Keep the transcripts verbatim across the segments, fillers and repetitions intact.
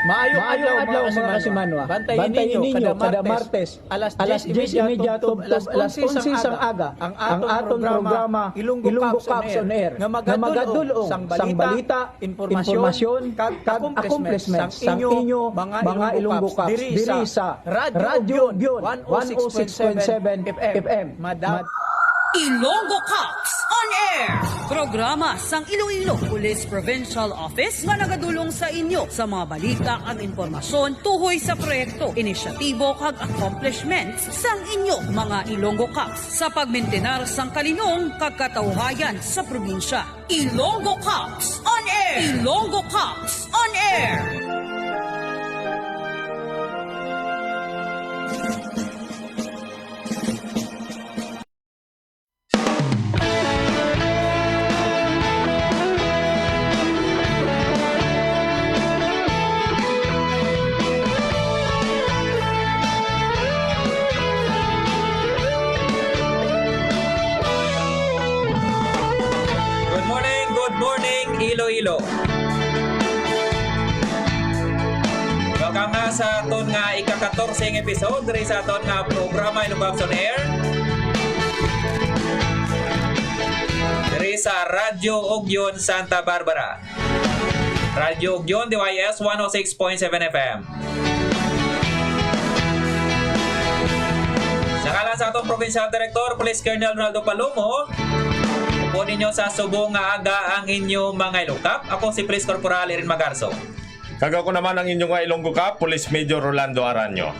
Maayong adlaw, mga kasimanwa. Bantayi ninyo kada Martes, alas diyes y media tubtob alas onse sang aga, ang aton programa Ilonggo Cops on Air, nga magadul-ong sang balita, impormasyon, kag accomplishments sang inyo mga Ilonggo Cops diri sa Radyo Ugyon one oh six point seven F M. Mad- Ilonggo Cops on Air, programa sang Iloilo Police Provincial Office nga nagadulong sa inyo sa mga balita kag impormasyon tuhoy sa proyekto, inisyatibo kag accomplishments sang inyo mga Ilonggo Cops sa pagmintinar sang kalinong kag katawhayan sa probinsya. Ilonggo Cops on Air! Ilonggo Cops on Air! Good morning, good morning, Iloilo. Welcome na sa aton nga ika-katorse nga episode diri sa aton nga programa, Ilonggo Cops on Air, diri sa Radyo Ugyon Santa Barbara. Radyo Ugyon, D Y S one oh six point seven F M. Sa ngalan sa aton Provincial Director, Police Colonel Ronaldo Palomo, upod ninyo sa subong nga aga ang inyo mga Ilonggo Cops. Ako si Police Corporal Erin Magarso. Kag ako naman ang inyo nga Ilonggo Cop, Police Major Rolando Aranyo.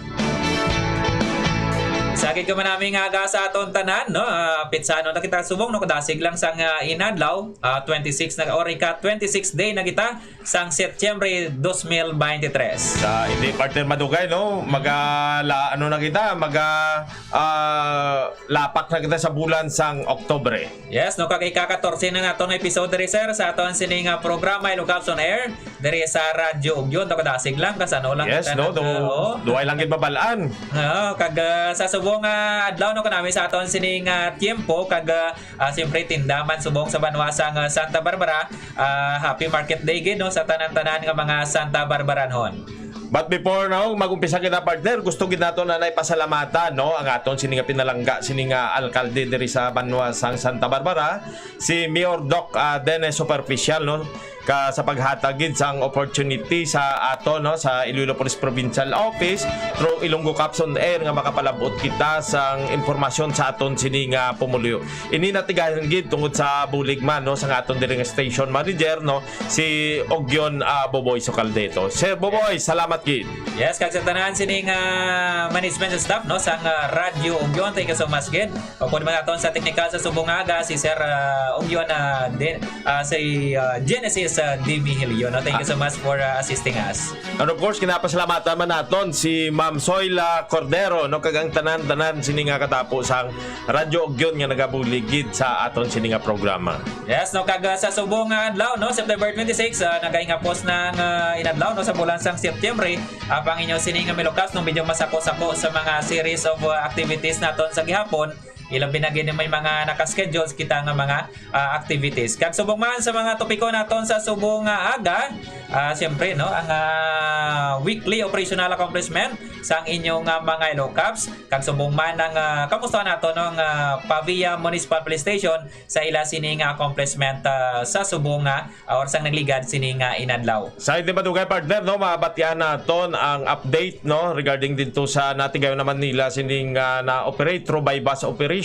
Sa gid ka man nami nga aga sa aton tanan, no? Ah, pitsa na kita subong, no? Kadasig lang sang, ah, inadlaw, ah, twenty-six na, or ika twenty-six day na kita sang Setyembre dos mil veintitrés. Sa hindi, partner, madugay, no? Maga, la, ano na kita, maga, ah, lapak na kita sa bulan sang Oktubre. Yes, no, kag ika-katorse na naton nga episode diri, sir, sa aton sini nga programa, Ilonggo Cops on Air, diri sa Radyo Ugyon. Daw kadasig lang, kasano lang. Yes, kita no, nag-, do, oo. Duway lang gid mabal-an. Oo, kag, ah, sa subong nga adlaw, no, kanami sa aton sini nga tiyempo, kag, ah, ah, siyempre, tindaman subong sa banwa sang, ah, Santa Barbara, ah, happy market day gid, no, sa tanan-tanan nga mga Santa Barbaranhon. But before, no, mag-umpisa kita, partner, gusto gid nato na naipasalamatan, no, ang aton sini nga pinalangga, sini nga alkalde diri sa banwa sang Santa Barbara, si Mayor Doc, ah, Dennis Superficial, no, ka sa paghatag gid sang opportunity sa ato, no, sa Iloilo Police Provincial Office through Ilonggo Cops on Air nga makapalabot kita sang impormasyon sa aton sini nga pumuluyo. Ini natigayon gid tungod sa bulig man, no, sa aton diri nga station manager, no, si Ugyon, ah, Boboy Socaldeto. Sir Boboy, salamat gid. Yes, kag sa tanan sining, ah, management staff, no, sang, ah, Radyo Ugyon, thank you so much gid. Upod man naton sa teknikal sa subong nga aga, si Sir, ah, Ugyon, ah, De-, ah, si, ah, Genesis, ah, Dimihilio, no? Thank you so much for, ah, assisting us. And of course, kinapasalamatan man naton si Ma'am Soyla Cordero, no, kag ang tanan-tanan sini nga katapo sang Radyo Ugyon nga nagabulig gid sa aton sini nga programa. Yes, no, kag, ah, sa subong nga adlaw, no, September twenty-six, ah, nagahingapos na ang, ah, inadlaw, no, sa bulan sang Setyembre. Apang inyo sini nga Ilonggo Cops, no, medyo masako-sako sa mga series of, ah, activities naton sa gihapon. Ilabi na gid may mga naka-schedules kita nga mga, ah, activities. Kag subong man sa mga topiko naton sa subong nga aga, ah, siyempre, no, ang, ah, weekly operational accomplishment sang inyo nga mga Ilonggo Cops. Kag subong man ang, ah, kamusta nato, no, ang, ah, Pavia Municipal Police Station sa ila sini nga accomplishment, ah, sa subong nga, ah, or sang nagligad sini nga inadlaw. Sa hindi madugay, partner, no, mabatian naton ang update, no, regarding dito sa natigayon naman nila sining, ah, na-operate through buy-bust operation,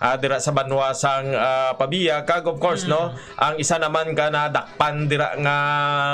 ah, dira sa banwa sang, ah, Pavia, kag of course, no, ang isa naman ka nadakpan dira nga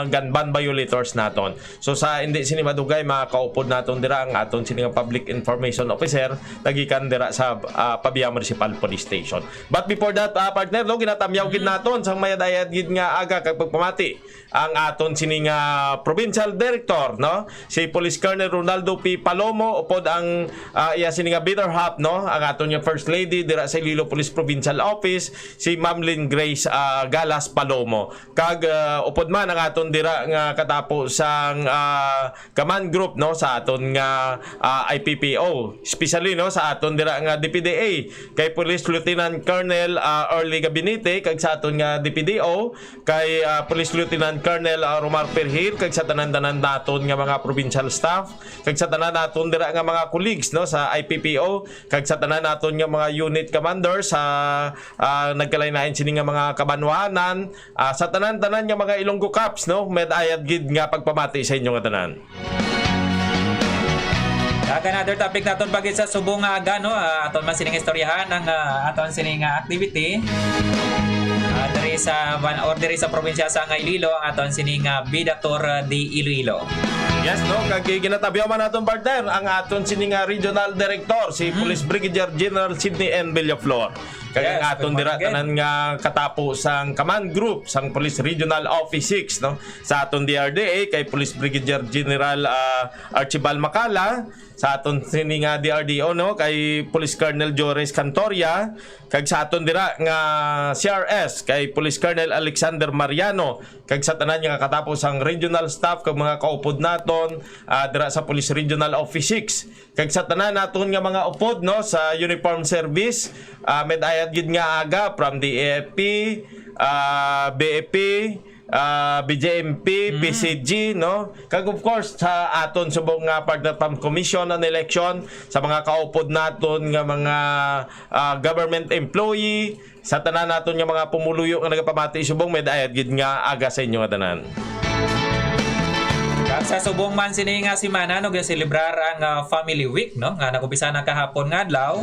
gun ban violators naton. So, sa hindi sini madugay, makaupod naton dira ang aton sini nga public information officer nagikan dira sa, ah, Pavia Municipal Police Station. But before that, ah, partner, no, ginatamyaw gid naton sang mayad-ayad gid nga aga kag pagpamati ang aton sini nga provincial director, no, si Police Colonel Ronaldo P. Palomo, upod ang, ah, iya sini nga better half, no, ang aton nga First Lady dira sa Iloilo Police Provincial Office, si Ma'am Lynn Grace, ah, Galas Palomo. Kag, ah, upod man ang aton dira nga katapo sang, ah, command group, no, sa aton nga, ah, I P P O, especially, no, sa aton dira nga D P D A, kay Police Lieutenant Colonel, ah, Early Gabinete, kag sa aton nga D P D O, kay, ah, Police Lieutenant Colonel, ah, Romar Perhil, kag sa tanan-tanan naton nga mga provincial staff, kag sa tanan naton dira nga mga colleagues, no, sa I P P O, kag sa tanan naton nga mga unit commander sa, ah, nagkalain-lain sini nga mga kabanwanan, ah, sa tanan-tanan nga mga Ilonggo Cops, no, may ayad gid nga pagpamati sa inyo nga tanan. Kag another topic naton pagid sa subong nga aga, no, ah, aton man sining istoryahan ang, ah, aton sining, ah, activity, ah, diri sa ban-, or diri sa probinsya sa Iloilo, ang aton sining, ah, Bida Tour, ah, de Iloilo. Yes, no? Kag ginatabyaw man naton, partner, ang aton sini nga regional director, si Mm. Police Brigadier General Sidney N. Villaflor. Kag ang Yes, aton good dira morning. Tanan nga katapo sang command group sang Police Regional Office six, no? Sa aton D R D A, kay Police Brigadier General, ah, Archibald Macala, sa aton sini nga D R D O, no, kay Police Colonel Joris Cantoria, kag sa aton dira nga C R S, kay Police Colonel Alexander Mariano, kag sa tanan nga katapo sang regional staff kag mga kaupod naton, ah, dira sa Police Regional Office six, kag sa tanan naton nga mga upod, no, sa uniform service, ah, may ayad gid nga aga from D A F P, ah, B A P, ah, B J M P, Mm. P C G, no? Kag of course, sa aton subong nga partner from Commission on Election, sa mga kaupod naton nga mga, ah, government employee, sa tanan naton nga mga pumuluyo nga nagapamati subong, may ayad gid nga aga sa inyo nga tanan. Kag sa subong man sini nga semana, no, ginaselebrar ang, ah, Family Week, no, nga nag-umpisa na kahapon nga adlaw.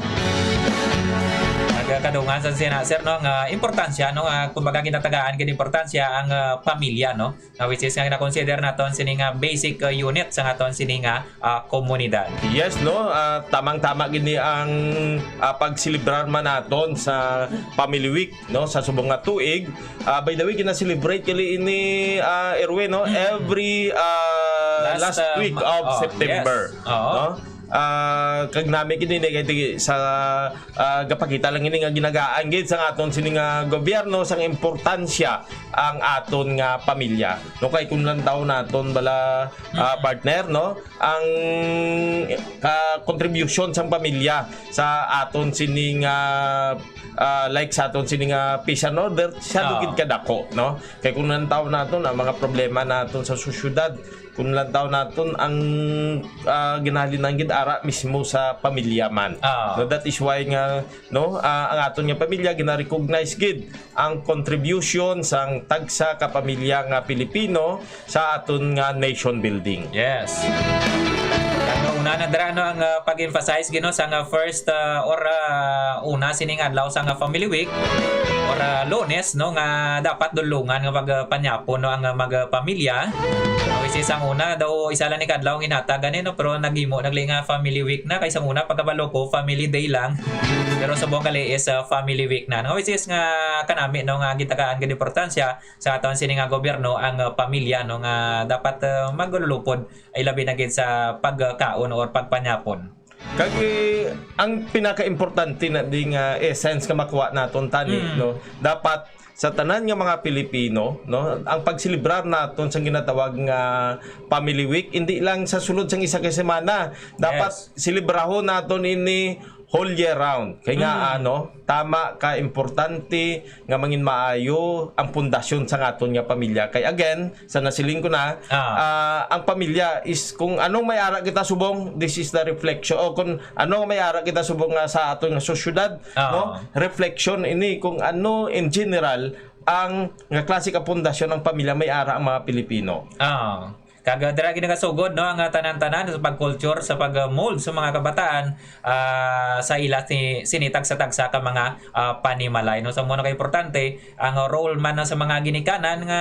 Nagkadungan sa sina, sir, no, nga importansya, no, nga kumbaga ginatagaan gid importansya ang, ah, pamilya, no, nga which is nga ginakonsider naton sini nga basic, ah, unit sa aton sini nga, ah, komunidad. Yes, no, ah, tamang-tama gini ang, ah, pagselebrar man naton sa Family Week, no, sa subong nga tuig. Ah, by the way, gina-celebrate kali ini, ah, Erwin, no, Mm. every, ah, Last, last ah, week ma-, of oh, September, yes. Oo. no? Ah, kag nami gid ini kay ti-, sa, ah, gapakita lang ini nga ginagaan gid sang aton sini nga gobyerno sang importansya ang aton nga pamilya. No, kay kung lantaw naton bala, ah, Mm. partner, no, ang, ah, contribution sang pamilya sa aton sini nga, ah, like sa aton sini nga peace and order, siya Oo. gid kadako, no? Kay kung lantaw naton ang mga problema naton sa sosyedad, kung lantaw naton ang, ah, ginahalinan gid ara mismo sa pamilya man. Ah. No, that is why nga, no, ah, ang aton nga pamilya gina-recognize gid ang contribution sang tagsa ka pamilya nga Pilipino sa aton nga nation building. Yes. Ang una na dira, no, ang, ah, pag-emphasize gid, no, sa nga first, ah, or, ah, una sining adlaw sa nga Family Week or, ah, Lunes, no, nga dapat dulungan nga pagpanyapon, no, ang, ah, magpamilya. Ah, which is ang una daw isa lang ni kadlaw ang ginhatag ani, no, pero naghimo nagli nga Family Week na, kay sang una pagkabalo ko Family Day lang. Pero subong gali is, ah, Family Week na, no, which is nga kanami, no, nga gitagaan gid importansya sa aton sini nga gobyerno ang, ah, pamilya, no, nga dapat, ah, maglulupod ay labi na gid sa pagkaon or pagpanyapon. Kag, eh, ang pinakaimportante na di nga essence nga makuha naton tani, Mm. no, dapat sa tanan nga mga Pilipino, no, ang pagselebrar naton sa ginatawag nga Family Week, hindi lang sa sulod sang isa ka semana. Dapat Yes. selebrahon naton ini whole year round. Kay nga, Mm. ano, tama ka importante nga mangin maayo ang pundasyon sa aton nga pamilya. Kay again, sa nasiling ko na, Ah. ah, ang pamilya is kung anong may ara kita subong, this is the reflection. O kung ano may ara kita subong nga sa aton nga sosyedad, Ah. no? Reflection ini kung ano in general ang nga klase ka pundasyon ng pamilya may ara ang mga Pilipino. Ah. Kag, ah, dira gid nagasugod, no, ang, ah, tanan-tanan sa pag-culture, sa pag-mold sa mga kabataan, ah, sa ila si-, sini tagsa-tagsa ka mga, ah, panimalay, no. Sa muna ka importante, ang role man na sa mga ginikanan nga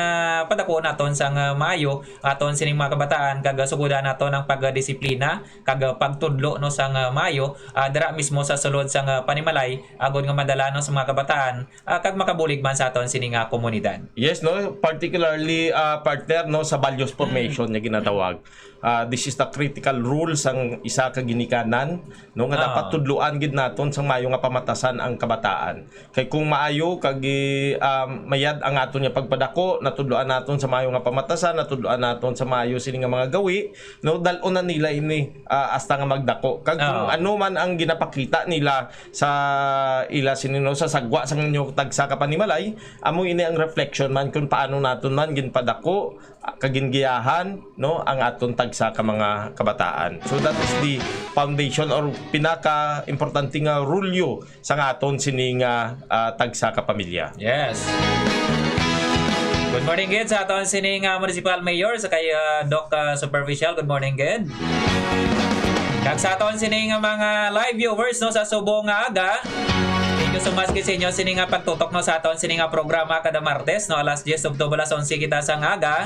padakuon naton sang, ah, maayo aton sining mga kabataan, kag, ah, sugodan naton ang pagdisiplina, kag, ah, pagtudlo, no, sang, ah, maayo, ah, dira mismo sa sulod sang, ah, panimalay, agod nga madala, no, sa mga kabataan, ah, kag makabulig man sa aton sini nga komunidad. Yes, no, particularly, ah, partner, no, sa values formation nga ginatawag. Ah, this is the critical rule sang isa ka ginikanan, no, nga dapat Ah. tudloan gid naton sang maayo nga pamatasan ang kabataan. Kay kung maayo kag gi-, ah, mayad ang aton nga pagpadako, natudloan naton sa maayo nga pamatasan, natudloan naton sa maayo sini nga mga gawi, no, dal-on na nila ini, ah, hasta nga magdako. Kag kung Oo. ano man ang ginapakita nila sa ila sini, no, sa sagwa sang inyo tagsa ka panimalay, amo ini ang reflection man kung paano naton man ginpadako, ah, kag gingiyahan, no, ang aton tagsa ka mga kabataan. So that is the foundation or pinaka-importante nga rulyo sa nga aton sini nga, ah, tagsa ka pamilya. Yes. Good morning gid sa aton sini nga municipal mayor sa kay, ah, Doc, ah, Superficial. Good morning gid. Kag sa aton sini nga mga live viewers, no, sa subong nga aga. Thank you so much gid sa inyo sini nga pagtutok, no, sa aton sini nga programa kada Martes, no, alas diyes ug tubo alas onse kita sa nga aga.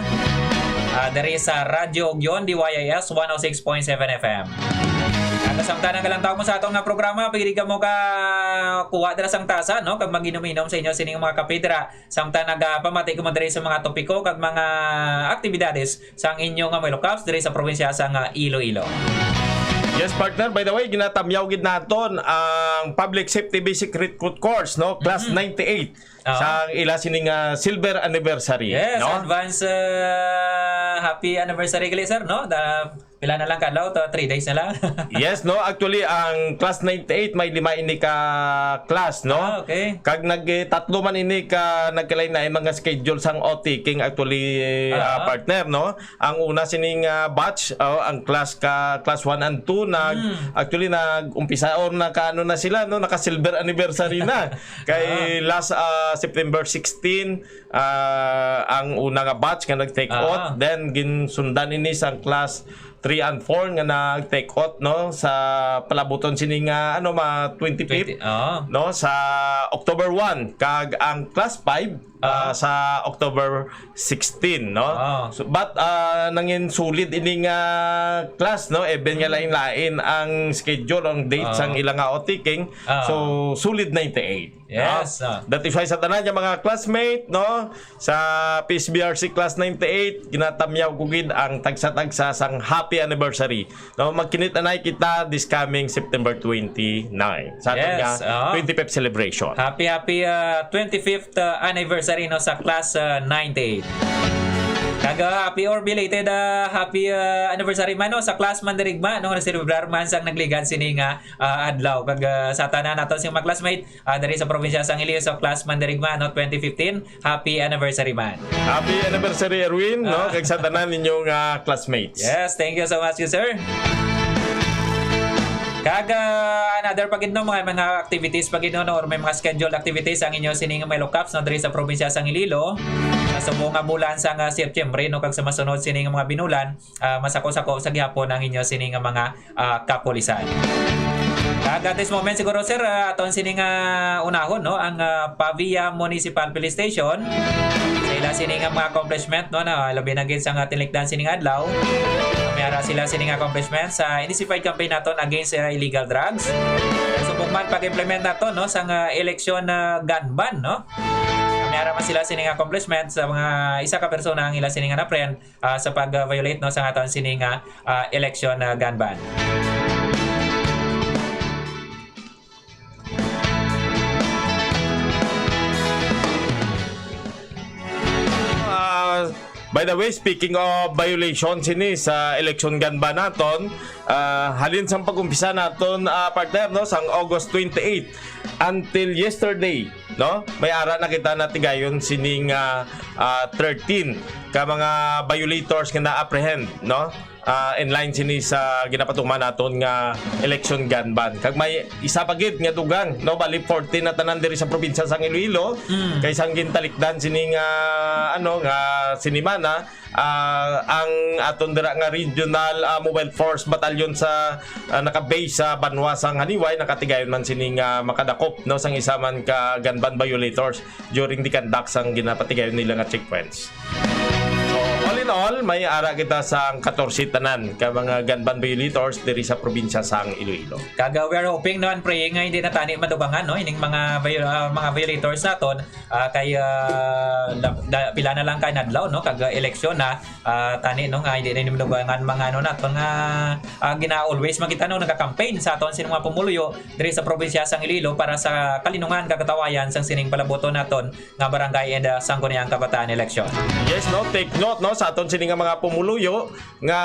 Ah, diri sa Radyo Ugyon, D Y I S one oh six point seven F M. Kag samtang nagalantaw mo sa aton nga programa, pwede ka mo ka kuha dira sang tasa, no, kag mag-inom-inom sa inyo sini nga mga kape dira. Samtang nagapamati ko mo diri sa mga topiko kag mga aktibidades sang inyo nga Milo Cups diri sa probinsya sang Iloilo. Yes, partner. By the way, ginatamyaw gid naton ang Public Safety Basic Recruit Course, no? Class Mhm. ninety-eight. Oo. Sa ila sining, ah, silver anniversary, Yes, no? advance, ah, happy anniversary gali, sir, no? Da, pila na lang ka adlaw? To, three days na lang. Yes, no? Actually, ang class ninety-eight, may lima ini ka class, no? Ah, okay. Kag nag-, eh, tatlo man ini ka nagkalain na mga schedule sang O T king actually, ah, Ah. partner, no? Ang una sining, ah, batch, oh, ang class ka, class one and two, nag-, Hmm. actually, nag-umpisa or naka, ano na sila, no? Naka silver anniversary na. Kay Ah. last, ah, September sixteen, ah, ang una nga batch nga nag-take Ah. out, then ginsundan ini sang class three and four nga nag-take out, no, sa palabuton sini nga, ano, ma, twenty-fifth, Twenty, ah. no, sa October one, kag ang class five, ah, Ah. sa October sixteen, no? Ah. So, but, ah, nangin solid ini nga class, no? Even nga Mm. lain-lain ang schedule, ang date Ah. sang ila nga O T king. Ah. So, solid ninety-eight. Yes, No? ah. That is why sa tanan nga mga classmate, no, sa P S B R C Class ninety-eight, ginatamyaw ko gid ang tagsa-tagsa sang happy anniversary. No, magkinit-anay kita this coming September twenty-nine sa aton Yes, nga ah. twenty-fifth celebration. Happy, happy, ah, twenty-fifth, ah, anniversary, no, sa Class, ah, ninety-eight. Kag, ah, happy or belated, ah, happy, ah, anniversary man, no, sa Class Mandirigma, no, nga naselebrar man sang nagligad sini nga, ah, adlaw. Kag, ah, sa tanan nato sing mga classmate, ah, diri sa probinsya sang Iloilo, Class Mandirigma, no, twenty fifteen, happy anniversary man. Happy anniversary, Erwin, no? Ah. Kag sa tanan ninyo nga classmates. Yes, thank you so much, sir. Kag, ah, another pa gid, no, mga, mga activities pa gid, no, or may mga scheduled activities ang inyo sining Milo Cups, no, diri sa probinsya sang Iloilo. Sa subong nga bulan sang, ah, Setyembre, no, kag sa masunod sining mga binulan, ah, masako-sako sa gihapon ang inyo sining mga ah, kapulisan. Kag at this moment siguro, sir, ah, aton sini nga unahon, no, ang, ah, Pavia Municipal Police Station. Sa ila sini nga mga accomplishment, no, na labi na gid sa nga tinikdan sini nga adlaw. May ara sila sini nga accomplishment sa intensified campaign naton against, ah, illegal drugs. Subong man pag-implement naton, no, sa nga election, ah, gun ban, no. May ara man sila sini nga accomplishment sa mga isa ka persona ang ila sini nga na-friend ah, sa pag-violate, no, sa aton sini nga, ah, election, ah, gun ban. Ah, by the way, speaking of violation sini sa election gun ban naton, ah, halin sang pag-umpisa naton, ah, partner, no, sang August twenty-eight until yesterday, no? May ara na kita natigayon sining, ah, ah, thirteen ka mga violators nga na-apprehend, no? Ah, in line sini sa ginapatuman naton nga election gun ban. Kag may isa pa gid nga dugang, no? Bali, fourteen na tanan diri sa probinsya sang Iloilo. Mm. Kay sang gintalikdan sini nga, ano, nga sinimana, ah, ang aton dira nga regional, ah, mobile force battalion sa, ah, naka-base sa banwa sang Janiuay, nakatigayon man sini nga makadakop, no, sang isa man ka gun ban violators during the conduct sang ginapatigayon nila nga checkpoints. So, all in All, may ara kita sang katorse tanan ka mga gun ban violators diri sa probinsya sang Iloilo. Kag, uh, we're hoping, no, and praying nga hindi na tani madugangan, no, ining mga viol-, uh, mga violators naton, uh, kay, uh, da-, da-, pila na lang ka inadlaw, no, kag, uh, eleksyon na, uh, tani, no, nga hindi na madugangan mga, ano, naton nga, uh, gina-always makita, no, nagaka-campaign sa aton sining mga pumuluyo diri sa probinsya sang Iloilo para sa kalinungan kag katawayan sang sining palabuton naton nga barangay and, uh, Sangguniang Kabataan election. Yes, no, take note, no, sa aton sini nga mga pumuluyo nga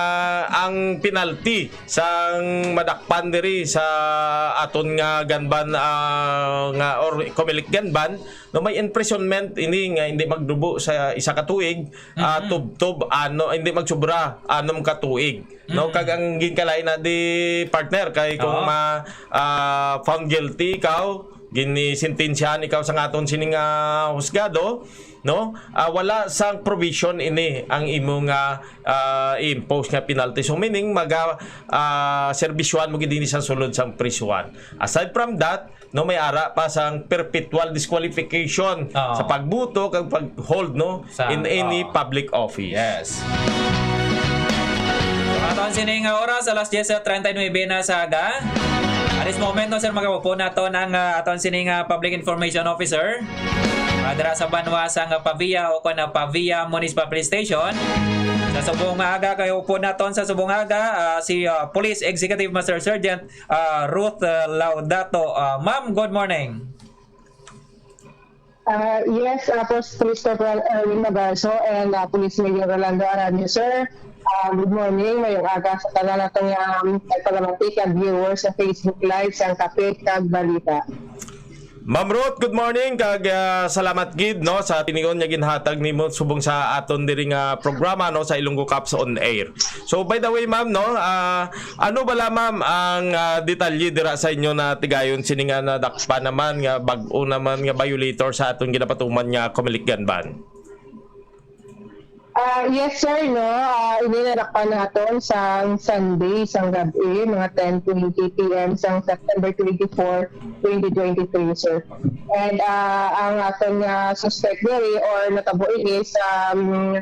ang penalty sang madakpan diri sa aton nga gun ban, ah, nga or Comelec gun ban, no, may imprisonment ini nga hindi magdubo sa isa ka tuig, ah, Mhm. tubtob ano, hindi magsubra anom ka tuig, no? Mhm. Kag ang ginkalain na di partner kay kung Oo. ma-, ah, found guilty ikaw, ginisentensyahan ikaw sa aton sining, ah, husgado, no? Ah, wala sang provision ini ang imo nga, ah, i-impose nga penalty. So, meaning, maga, ah, serbisyuhan mo gid ini sa sulod sang prisuhan. Aside from that, no, may ara pa sang perpetual disqualification Oo. sa pagbuto kag pag-hold, no, Sa, in any oo. public office. Yes. So, aton sining, uh, oras, alas diyes treinta y nueve na sa aga. At this moment, no, sir, mag-upo naton ang, uh, aton sining, uh, public information officer. Uh, dira sa banwa sang, uh, Pavia o kon, uh, Pavia Municipal Police Station. Sa subong nga aga, kay upo naton sa subong nga aga, uh, si, uh, Police Executive Master Sergeant, uh, Ruth, uh, Laudato. Uh, ma'am, good morning. Ah, yes, ah, Pos-, Police Corporal Erwin Magarzo and, ah, Police Major Rolando Aranio, sir. Ah, good morning, mayong aga sa tanan nato nga, um, nagpalamatik kag viewers sa Facebook Live sang Kape kag Balita. Ma'am Ruth, good morning, kag, ah, salamat gid, no, sa tinion nga ginhatag nimo subong sa aton diri nga programa, no, sa Ilonggo Cops on Air. So, by the way, ma'am, no, ah, ano bala, ma'am, ang, ah, detalye dira sa inyo na tigayon sini nga nadakpan naman nga bag-o naman nga violator sa aton ginapatuman nga Comelec gun ban? Ah, yes, sir, no. Ah, ini nadakpan naton sa Sunday, sang gabi, mga ten twenty P M sang September twenty-four, twenty twenty-three, sir. And, ah, ang aton nga suspect diri or natabo ini sa, um,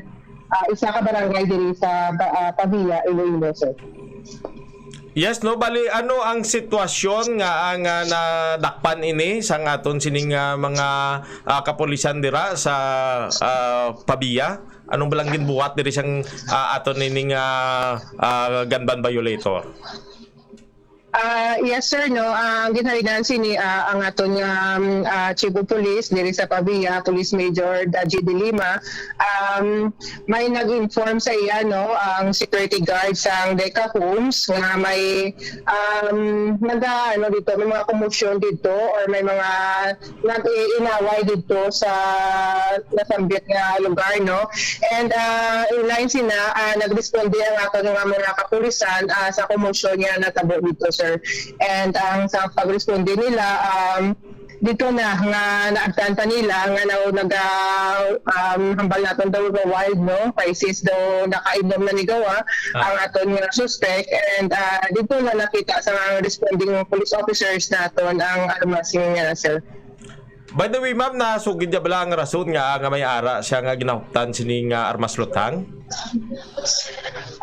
ah, isa ka barangay diri sa ba-, ah, Pavia, Iloilo, sir. Yes, no? Bali, ano ang sitwasyon nga ang, ah, nadakpan ini sang aton sining, ah, mga, ah, kapulisan dira sa, ah, Pavia? Anong balang ginbuhat diri sang, ah, aton nining, ah, ah, gun ban violator? Ah, yes, sir, no. Ang ginhalinan sini, ah, ang aton nga, um, ah, Chief of Police diri sa Pavia, Police Major Daji de Lima, um, may nag-inform sa iya, no, ang security guard sang Deca Homes nga may, um, naga-, ano dito, may mga komosyon dito or may mga nag-iinaway dito sa nasambit nga lugar, no? And, ah, in line sina, ah, nagresponde ang aton nga mga kapulisan, ah, sa komosyon nga natabo dito, sir. And ang sa pagresponde nila, um, dito na nga naabtan pa nila nga na, naga, um, hambal naton daw nga wild, no? Crisis daw, nakainom na ni gawa Ah. ang aton nga suspect. And, ah, dito na nakita sa mga responding police officers naton ang armas niya, sir. By the way, ma'am, nasugid niya bala ang rason nga, nga may ara siya nga ginahuptan sini nga armas luthang?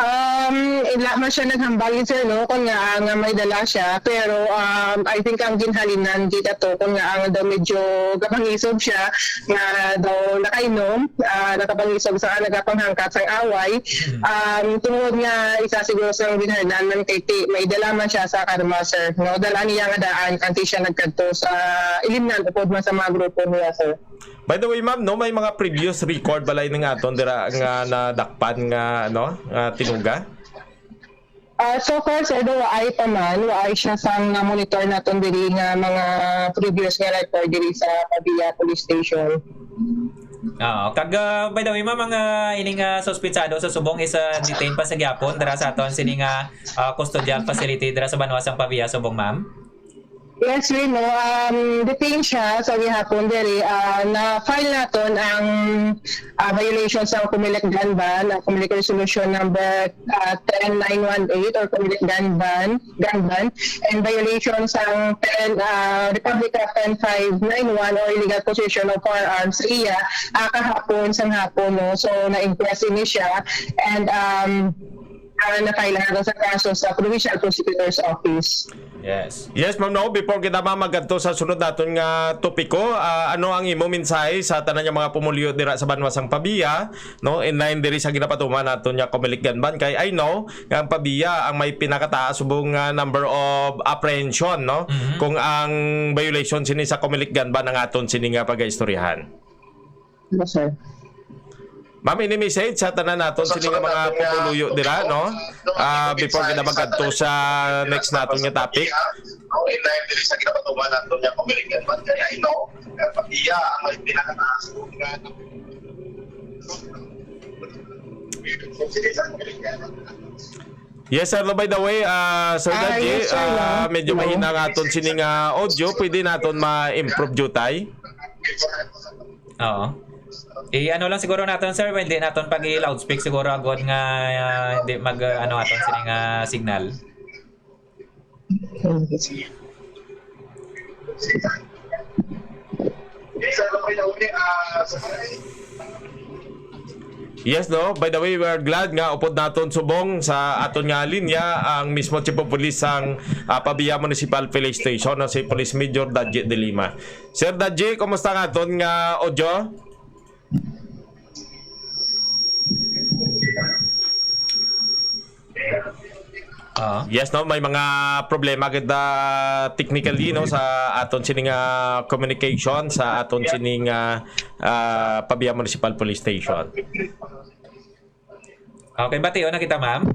Um, ila man siya naghambal, sir, no, kung nga, nga may dala siya. Pero, um, I think ang ginhalinan gid ato kung nga ang daw medyo gapangisog siya, nga daw nakainom, ah, nakapangisog sa nagapanghangkat sang away. Hmm. Um, tungod nga isa siguro sa ginhalinan man kay ti-, may dala man siya sa karma, sir, no? Dala niya nga daan, antes siya nagkadto sa ilimnan, upod man sa mga grupo niya, sir. By the way, ma'am, no, may mga previous record balay ning aton dira nga nadakpan nga, ano, nga tinuga? Ah, so far, sir, do, waay pa man, waay siya sang, ah, monitor naton diri nga mga previous nga record diri sa Pavia Police Station. Oo. Kag, ah, by the way, ma'am, ang, ah, ining, ah, suspitsado sa subong is, ah, detained pa sa gyapon dira sa aton sini nga, ah, custodial facility dira sa banwa sang Pavia, subong, ma'am? Yes, we know. Um, detain siya sa gihapon diri. Ah, na-file naton ang ah, violation sa Comelec gun ban, ang Comelec Resolution number ah, ten nine one eight or Comelec gun ban, gun ban, and violation sa ten, ah, Republic Act ten five nine one or illegal possession of firearms sa iya ah, kahapon, sang hapon, no? So, na-impress ini siya and um, ah, na-file na sa kaso sa Provincial Prosecutor's Office. Yes. Yes, ma'am, no, before kita, ma'am, magadto sa sunod naton nga topiko, ah, ano ang imo mensahe sa tanan nga mga pumuluyo dira sa banwa sang Pavia, no, in line diri sa ginapatuman naton nga Comelec gun ban? Kay I know nga ang Pavia ang may pinakataas subong nga number of apprehension, no, Mhm. kung ang violation sini sa Comelec gun ban ang aton sini nga pagaistoryahan. Ano, sir? Ma'am, any message sa tanan naton sini nga mga pumuluyo dira, no? Ah, before kita magadto sa next naton nga topic. Yes, sir. By the way, ah, Sir Ah, Dadji, yes, sir, no? ah, medyo No. mahina nga aton sini nga audio. Pwede naton ma-improve jutay? Oo. I-ano lang siguro naton, sir, hindi naton pag-i-loudspeak siguro agod nga ah, hindi mag ah, ano aton sini nga signal. Yes, no? By the way, we are glad nga upod naton subong sa aton nga linya ang mismo Chief of Police sang ah, Pavia Municipal Police Station, no, si Police Major Dadji De Lima. Sir Dadji, kumusta nga aton nga audio? Ah. Yes, no, may mga problema kita technically, no, sa aton sini nga communication sa aton sini nga ah, Pavia Municipal Police Station. Okay, bation na kita, ma'am.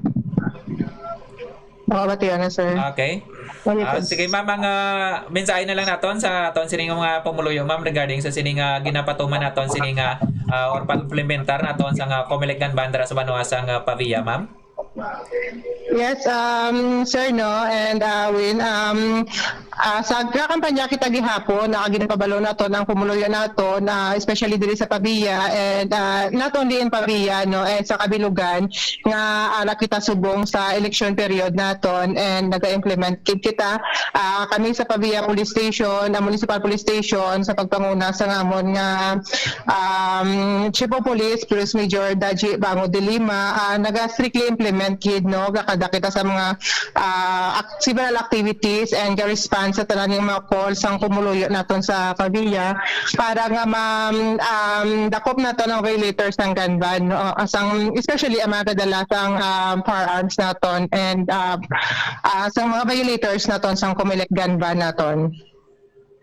Makabatian na, sir. Okay. Okay, Ah, sir. sige, ma'am, ang ah, mensahe na lang naton sa aton sini nga mga pumuluyo, ma'am, regarding sa sini nga ginapatuman naton sini nga ah, or pag-implementar naton sa nga Comelec gun ban dira sa banwa sang ah, Pavia, ma'am. Yes, um, sir, no, and uh, Win, um, uh, sa kampanya kita gihapon, na ginapabalo naton ang pumuluyo naton, uh, especially diri sa Pavia, and uh, not only in Pavia, no, and sa Kabilugan, nga ara kita subong sa election period naton, and nag-implement kid kita, uh, kami sa Pavia Police Station, ang Municipal Police Station, sa pagpanguna sa ngamon nga um, Chief of Police, Police Major Daji Bango de Lima, ah, naga-strictly implement kid, no, gakada kita sa mga ah, ac- several activities and ga-response sa tanan nga mga calls sang pumuluyo naton sa Pavia para nga ma um, dakop naton ang violators sang gun ban, no? Asang, especially ang mga kadala sang um, firearms naton and uh, uh, sang mga violators naton sang Comelec gun ban naton.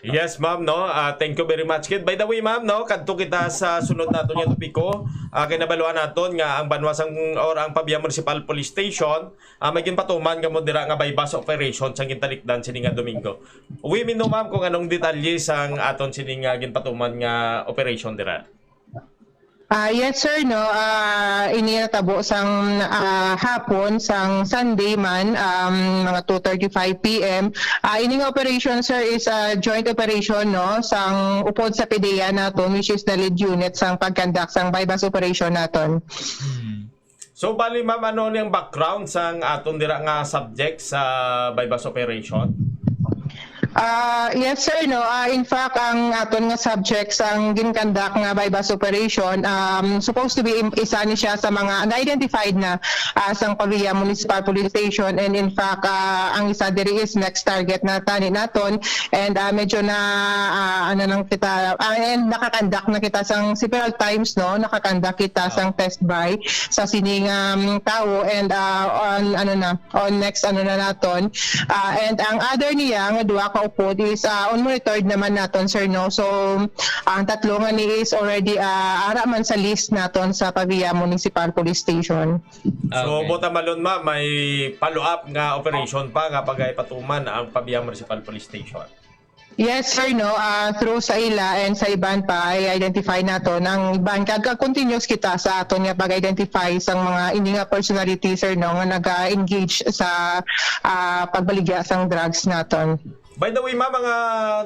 Yes, ma'am, no. Ah, thank you very much. Kid, by the way, ma'am, no, kadto kita sa sunod naton nga topiko. Ah, kay nabaluan naton nga ang banwa sang or ang Pavia Municipal Police Station ah, may ginpatuman nga mo dira nga buy-bust operation sang gintalikdan sini nga Domingo. Uwi mi no, ma'am, kung anong detalye sang aton sini nga ginpatuman nga operation dira. Ah, yes, sir, no. Ah, ini natabo sang ah, hapon, sang Sunday man, um, mga two thirty-five p m. Ah, ini nga operation, sir, is a joint operation, no, sang upod sa PDEA naton, which is the lead unit sang pag-conduct sang buy-bust operation naton. Hmm. So, bali, ma'am, ano ni ang background sang aton dira nga subject sa buy-bust operation? Ah, yes, sir, no. Ah, in fact, ang aton nga subject sang ginkandak nga buy-bust operation, um, supposed to be im- isa ni siya sa mga na-identified na ah, sang Pavia Municipal Police Station, and in fact, ah, ang isa diri is next target na tani naton, and ah, medyo na ah, ano lang kita, ah, and nakakandak na kita sang several times, no, nakakandak kita sang test buy sa sining um, tao, and ah, on ano na, on next ano na naton. Ah, and ang other niya nga duha ka upod is ah, on monitored naman naton, sir, no? So, ang tatlo nga ni is already ah, ara man sa list naton sa Pavia Municipal Police Station. So, Okay. buta malon, ma'am, may follow-up nga operation pa nga pagay patuman ang Pavia Municipal Police Station. Yes, sir, no. Ah, through sa ila and sa iban pa, i-identify naton ang iban kag continuous kita sa aton nga pag-identify sang mga ini nga personality, sir, no, nga naga-engage sa ah, pagbaligya sang drugs naton. By the way, ma'am, mga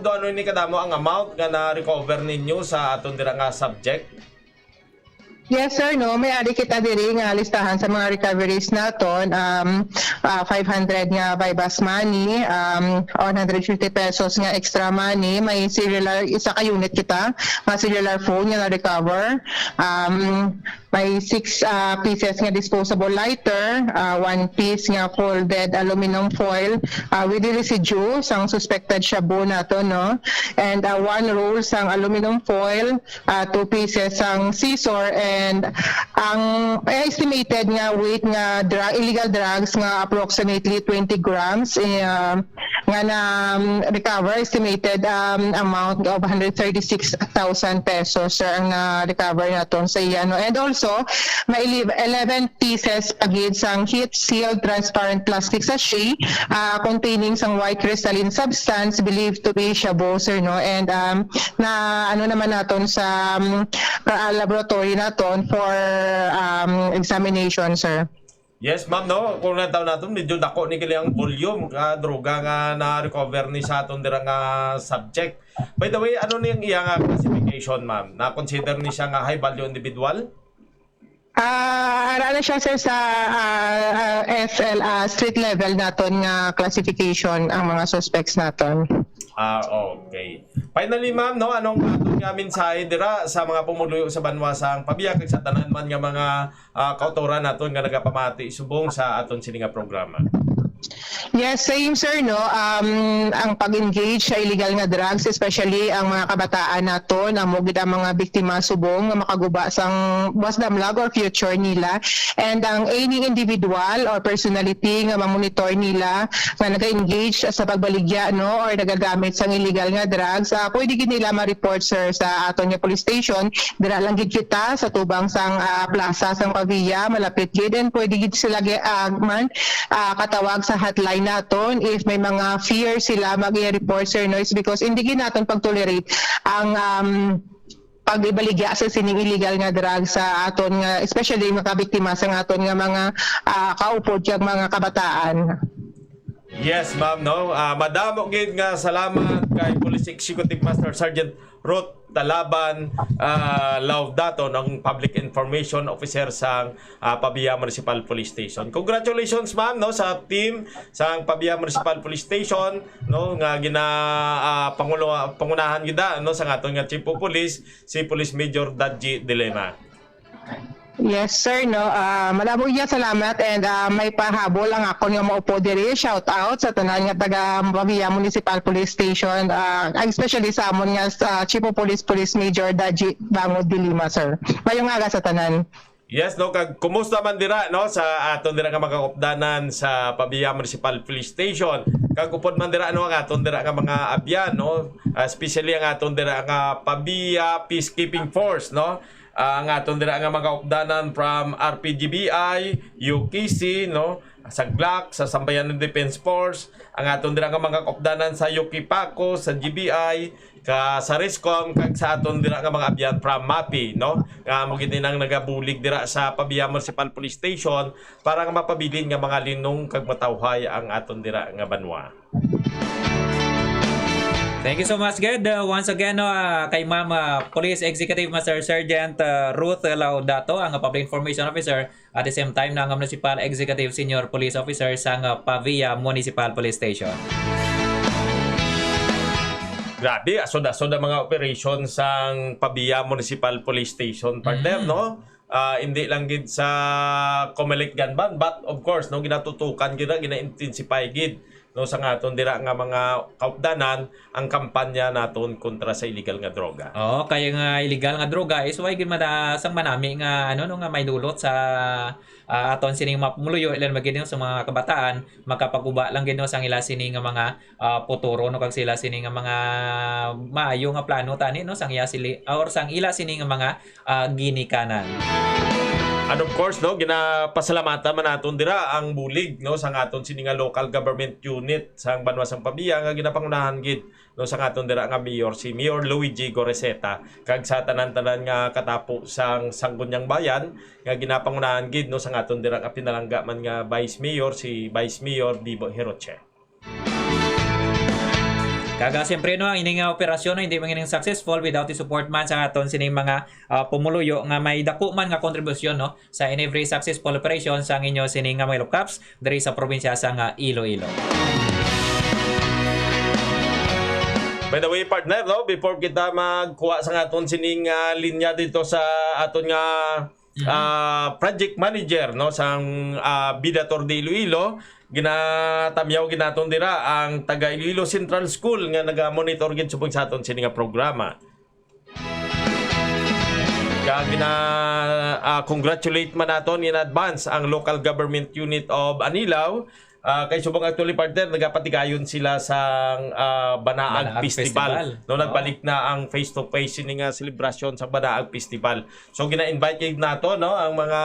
do ano ni kadamo ang amount nga na-recover ninyo sa aton dira nga subject? Yes, sir, no. May ari kita diri nga listahan sa mga recoveries naton. Um, ah, five hundred nga buy-bust money, um, one hundred fifty pesos nga extra money, may cellular, isa ka unit kita, nga cellular phone nga na-recover. Um, may six ah, pieces nga disposable lighter, ah, one piece nga folded aluminum foil ah, with the residue sang suspected shabu nato, no? And ah, one roll sang aluminum foil, ah, two pieces sang scissor, and ang estimated nga weight nga dra- illegal drugs nga approximately twenty grams, eh, ah, nga na um, recover, estimated um, amount of one hundred thirty-six thousand pesos, sir, ang na-recover naton sa iya, no? And also, may ele- eleven pieces pa gid sang heat sealed transparent plastic sachet ah, containing sang white crystalline substance believed to be shabu, sir, no? And um, na ano naman naton sa um, ah, laboratory naton for um, examination, sir. Yes, ma'am, no? Kung nataw naton, medyo dako ni kini ang volume ka droga nga na-recover ni sa aton dira nga subject. By the way, ano ni ang iya nga classification, ma'am? Na-consider ni siya nga high value individual? Ah, ara na siya, sir, sa ah, ah, S L, ah, street level naton nga classification ang mga suspects naton. Ah, okay. Finally, ma'am, no, anong aton nga mensahe dira sa mga pumuluyo sa banwa sang Pavia kag sa tanan man nga mga ah, kautoran naton nga nagapamati subong sa aton sini nga programa? Yes, same, sir, no. Um, ang pag-engage sa illegal nga drugs, especially ang mga kabataan naton, amo gid ang mga biktima subong nga makaguba sang buwas damlag or future nila. And ang any individual or personality nga mamonitor nila nga naga-engage sa pagbaligya, no, or nagagamit sang illegal nga drugs, ah, pwede gid nila ma-report, sir, sa aton nga police station. Dira lang gid kita sa tubang sang ah, plaza sang Pavia, malapit gid, and pwede gid sila gi- ah, man ah, katawag sa hotline naton if may mga fear sila mag-report, sir, no, is because hindi gid naton pag-tolerate ang um, pag-ibaligya sa sining illegal nga drug sa aton nga, especially makabiktima sa aton nga mga ah, kaupod kag mga kabataan. Yes, ma'am, no. Ah, madamo gid nga salamat kay Police Executive Master Sergeant Ruth Talaban ah, Laudato, ang Public Information Officer sang ah, Pavia Municipal Police Station. Congratulations, ma'am, no, sa team sang Pavia Municipal Police Station, no, nga gina ah, pangulo, pangunahan gid, no, sa aton nga Chief of Police, si Police Major Dadji Dilema. Yes, sir, no. Ah, madamo iya salamat, and ah, may pahabol ang akon nga maupo diri. Shout out sa tanan nga taga Pavia Municipal Police Station, ah, especially sa amon nga sa Chief of Police, Police Major Daji Bangod de Lima, sir. Mayong aga sa tanan. Yes, no, kag kumusta man dira, no, sa aton dira nga mga kaupdanan sa Pavia Municipal Police Station, kag upod man dira, no, ang aton dira nga mga abyan, no, ah, especially ang aton dira nga Pavia Peacekeeping Force, no, ah, ang aton dira nga mga kaupdanan from R P G B I, U K C, no, sa GLAC, sa Sambayanan Defense Force, ang aton dira nga mga kaupdanan sa U K PACU, sa G B I, ka sa RISCOM, kag sa aton dira nga mga abyan from MAPI, no? Nga amo gid ni nang nagabulig dira sa Pavia Municipal Police Station para nga mapabilin nga mga linong kag matawhay ang aton dira nga banwa. Thank you so much, Ged. Uh, once again, no, uh, kay Ma'am uh, Police Executive Master Sergeant uh, Ruth Laudato, ang Public Information Officer, at the same time, na ang Municipal Executive Senior Police Officer sang uh, Pavia Municipal Police Station. Grabe, asod-asod ang mga operation sang Pavia Municipal Police Station, partner, Mm. no? Ah, hindi lang gid sa Comelec Ganban, but of course, no, ginatutukan gid, gina-intensify gid, no, sa nga aton dira nga mga kaupdanan ang kampanya naton kontra sa illegal nga droga. Oo, kay nga illegal nga droga is why gid mada sang manami nga ano no nga may dulot sa ah, aton sining mga pumuluyo ilan magid sa mga kabataan makapag-uba lang gid no sang ila sini nga mga ah, puturo no kag sila sini nga mga maayo nga plano tani no sang iya sili or sang ila sini nga mga ah, ginikanan. And of course, no, ginapasalamatan man naton dira ang bulig, no, sa aton sini nga local government unit sa banwa sang Pavia nga ginapangunahan gid, no, sa aton dira nga mayor, si Mayor Luigi Goreseta, kag sa tanan-tanan nga katapo sang Sangguniang Bayan nga ginapangunahan gid, no, sa aton dira nga pinalangga man nga Vice Mayor, si Vice Mayor Bibo Hiroche. Kaga siyempre, no, ang ini nga operasyon, no, hindi man successful without the support man sa aton sining mga, ah, pumuluyo nga may dako man nga kontribusyon, no, sa in every successful operation sa inyo sining nga Milo Cups diri sa probinsya sa nga Iloilo. By the way, partner, no, before kita magkuha sa aton sining, ah, linya dito sa aton nga, Mhm. ah, project manager, no, sang, ah, Bida Tour de Iloilo, ginatamyaw ginaton dira ang taga Iloilo Central School nga naga-monitor gid subong sa aton sini nga programa. Kag gina, ah, congratulate man naton in advance ang local government unit of Anilao. Ah, kay subong actually, partner, nagapatigayon sila sa, ah, Banaag Banaag Festival, Festival. No, Oo. Nagbalik na ang face-to-face sini nga selebrasyon sa Banaag Festival. So gina-invite gid nato, no, ang mga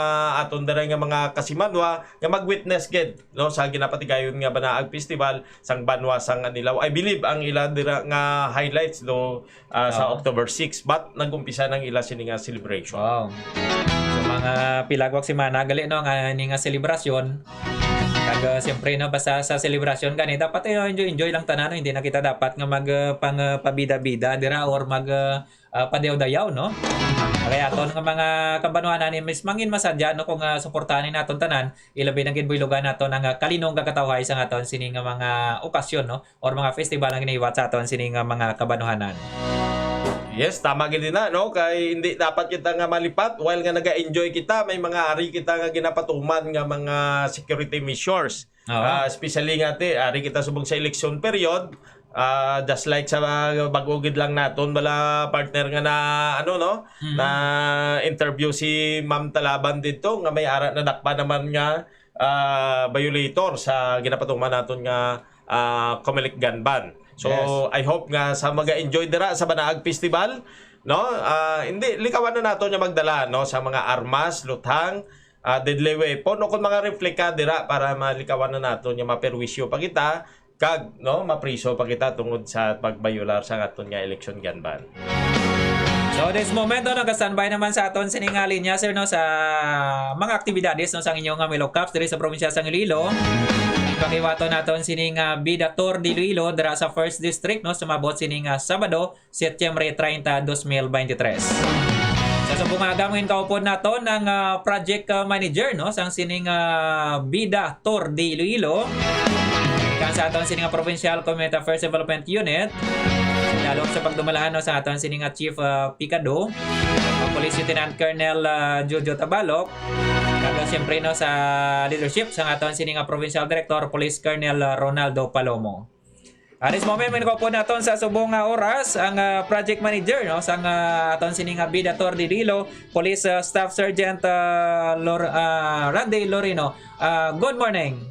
aton dira nga mga kasimanwa nga mag-witness gid, no, sa ginapatigayon nga Banaag Festival sang banwa sang Anilao. I believe ang ila dira nga highlights do, ah, sa Oo. October six, but nag-umpisa nang ila sini nga celebration. Wow. So, mga pilagwak semana gali, no, nga ni nga selebrasyon. Kag, ah, siyempre, no, basta sa selebrasyon gani, dapat, eh, enjoy, enjoy lang tanan, no? Hindi na kita dapat nga mag, ah, pang, ah, pabida-bida dira or mag, ah, ah, padayaw-dayaw, no? Kaya aton nga mga kabanwanan, eh, mas mangin masadya, no, kung, ah, suportahan ni naton tanan, ilabi na gid buylogan naton ang, ah, kalinong kag katawhay sa aton sini nga mga okasyon, no? Or mga festival nga ginahiwat sa aton sini nga mga kabanwanan. Yes, tama gid na, no? Kay hindi dapat kita nga malipat while nga naga-enjoy kita, may mga ari kita nga ginapatuman nga mga security measures. Oo. Ah, especially nga, ti, ari kita subong sa election period, ah, just like sa bag-o gid lang naton bala, partner, nga na, ano, no? Mhm. Na interview si Ma'am Talaban dito nga may ara nadakpan naman nga, ah, violator sa ginapatuman naton nga, ah, Comelec gun ban. So, Yes. I hope nga sa maga-enjoy dira sa Banaag Festival, no? Ah, hindi, likawan na naton nga magdala, no, sa mga armas, luthang, ah, deadly weapon, o kung mga replika dira para malikawan na naton nga maperwisyo pa kita, kag, no, mapriso pa kita tungod sa pagbayolar sa aton nga election gun ban. So, this momento, nagastandby naman sa aton sini nga linya, sir, no, sa mga aktibidades, no, sa inyo nga Milo Cups diri sa probinsya sa Iloilo. Pakiwato naton sini nga Bida Tour de Iloilo dira sa First District, no, sumabot sini nga Sabado, Setyembre treinta, dos mil veintitrés. Sa subong nga agam, kaupod naton ang, ah, project, ah, manager, no, sang sining, ah, Bida Tour de Iloilo. Ikan sa aton sining, ah, Provincial Community Affairs Development Unit. Dalok sa pagdumalahan, no, sa aton sining, ah, Chief, ah, Picado, ang Police Lieutenant Colonel, ah, Jojo Tabalok. Kag, ah, siyempre, no, sa leadership sa aton sining, ah, Provincial Director, Police Colonel, ah, Ronaldo Palomo. At this moment, may nakaupod naton sa subong nga oras ang, ah, project manager, no, sang, ah, aton sini nga Bida Tour de Iloilo, Police, ah, Staff Sergeant, ah, Lor-, ah, Randy Lorino. Ah, good morning.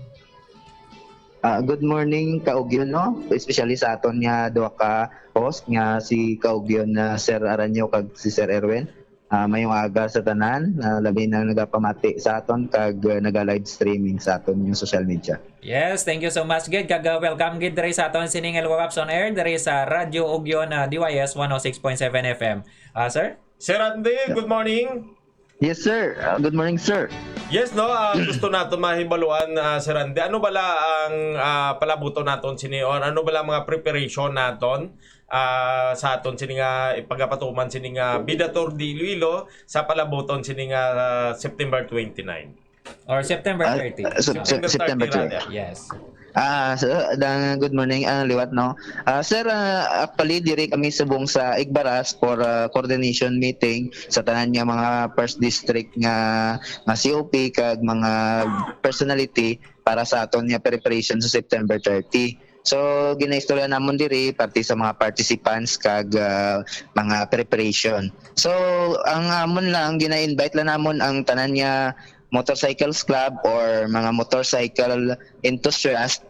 Ah, good morning, Kaugyon, no? Especially sa aton nga duha ka host nga si Kaugyon, ah, Sir Aranyo kag si Sir Erwin. Ah, mayong aga sa tanan, ah, labi na nagapamati sa aton kag, ah, naga-live streaming sa aton nga social media. Yes, thank you so much gid, kag, ah, welcome gid diri sa aton sining Ilocos Cups on Air diri sa Radyo Ugyon, ah, D Y S one oh six point seven F M. Ah, sir? Sir Randy, Yeah. good morning. Yes, sir. Ah, good morning, sir. Yes, no, ah, gusto nato mahibaluan, ah, Sir Randy, ano bala ang, ah, palabuton naton sini, or ano bala mga preparation naton, ah, sa aton sini nga ipagapatuman sini nga Bida Tour de Iloilo sa palabuton sini nga, ah, September twenty-nine? Or September Ah, thirty. ah, Sep-, Sep-, September September thirty, thirty. rather. Yes. Ah, so, da-, good morning, ah, liwat, no? Ah, sir, ah, actually, diri kami subong sa Igbaras for, ah, coordination meeting sa tanan nga mga first district nga, nga C O P kag mga personality para sa aton nga preparation sa September thirty. So, ginaistorya namon diri parte sa mga participants kag, ah, mga preparation. So, ang amon lang, gina-invite lang namon ang tanan nga motorcycles club or mga motorcycle enthusiast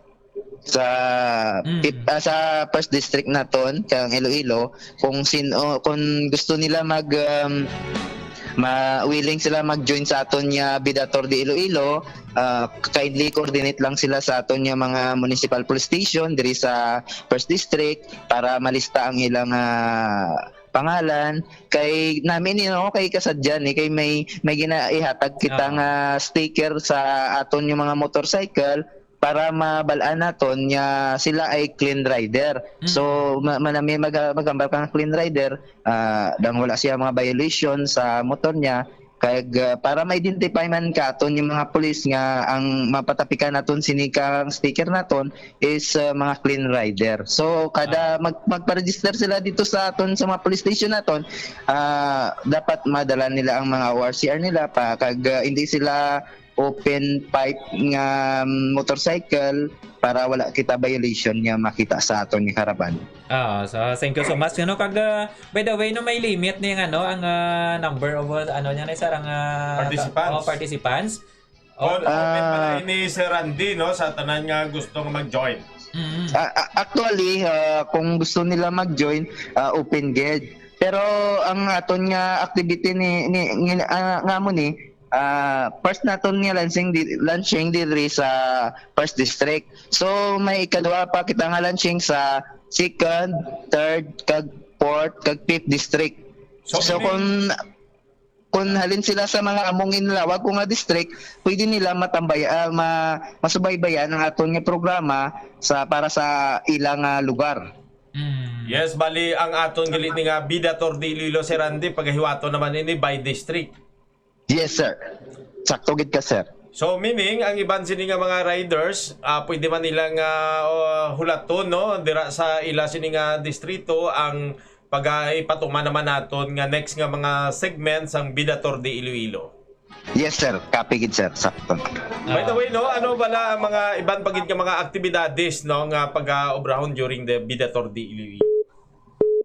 sa Mm. tip-, ah, sa first district naton, kang Iloilo, kung sino, kung gusto nila mag, um, ma-, willing sila mag-join sa aton nga Bida Tour de Iloilo, ah, kindly coordinate lang sila sa aton nga mga municipal police station diri sa first district para malista ang ilang, ah, pangalan. Kay nami ni, no, kay kasadya ni, kay may, may ginaihatag kita Oo. nga sticker sa aton nga mga motorcycle. para mabal-an naton nga sila ay clean rider. Mm. So, ma-, manami mag-, magambal ka nga clean rider, ah, dang wala siya mga violation sa motor niya, kag, ah, para ma-identify man katon yung mga pulis nga ang mapatapikan naton sini kang sticker naton is, ah, mga clean rider. So, kada Ah. mag-, magpa-register sila dito sa aton, sa mga police station naton, ah, dapat madala nila ang mga O R C R nila pa, kag, ah, hindi sila open pipe nga motorcycle para wala kita violation nga makita sa aton nga caravan. Oo, so thank you so much. Ano, kag, ah, by the way, no, may limit ni ang, ano, ang, ah, number of, uh, ano niya na, sir, ang, ah, Participants. Oh, participants. Oh, open pala Ah. ini, Sir Randy, no, sa tanan nga gusto nga mag-join. Mm. Ah, ah, actually, ah, kung gusto nila mag-join, ah, open gid. Pero ang aton nga activity ni, ni, ni, ah, nga mo ni, ah, first naton nga launching di, launching diri sa first district. So, may ikadua pa kita nga launching sa second, third, kag fourth, kag fifth district. So, So, meaning kung, kung halin sila sa mga among inlawag ko nga district, pwede nila matambay-, ah, ma-, masubaybayan ang aton nga programa sa, para sa ilang, ah, lugar. Mm. Yes, bali, ang aton gali ni nga Bida Tour de Iloilo, Sir Randy, pagahiwaton naman ini by district. Yes, sir. Sakto gid ka, sir. So, meaning, ang iban sini nga mga riders, ah, pwede man nila nga, ah, hulaton, no, dira sa ila sini nga distrito ang pag-, ah, ipatuman naman naton nga next nga mga segment sang Bida Tour de Iloilo. Yes, sir. Copy gid, sir. Sakto. By the Ah. way, no, ano bala ang mga iban pa gid nga mga aktibidades, no, nga pag-aobrahon during the Bida Tour de Iloilo?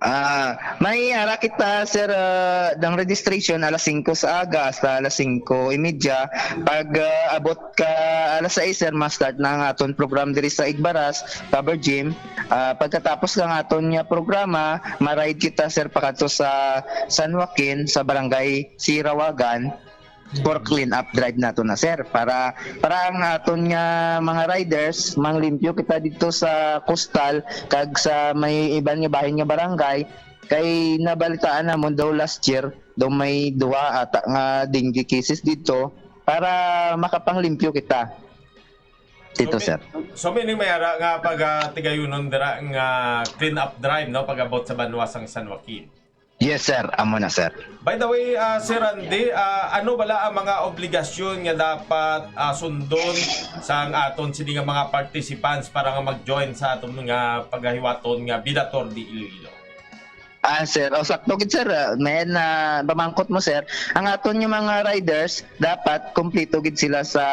Ah, may ara kita, sir, ah, ang registration alas singko sa aga hasta alas singko y media. Pag, ah, abot ka alas sais, sir, ma-start na ang aton program diri sa Igbaras, Cover Gym. Ah, pagkatapos ng aton nga programa, ma-ride kita, sir, pakadto sa San Joaquin, sa barangay Sirawagan, for clean up drive nato na, sir, para, para ang aton nga mga riders, manglimpyo kita dito sa Coastal kag sa may iban nga bahin nga barangay, kay nabalitaan namon daw last year daw may duha ata nga dengue cases dito, para makapanglimpyo kita dito, So, sir. mi-, so meaning may ara nga pag, ah, tigayunon dira nga clean up drive, no, pag-abot sa banwa sang San Joaquin. Yes, sir. Amo na, sir. By the way, ah, Sir Randy, ah, ano bala ang mga obligasyon nga dapat, ah, sundon sang aton sini nga mga participants para nga mag-join sa aton nga pagahiwaton nga Bida Tour de Iloilo? Ah, sir. O, sakto gid, sir. Ah, may na pamangkot mo, sir. Ang aton nga mga riders, dapat kompleto gid sila sa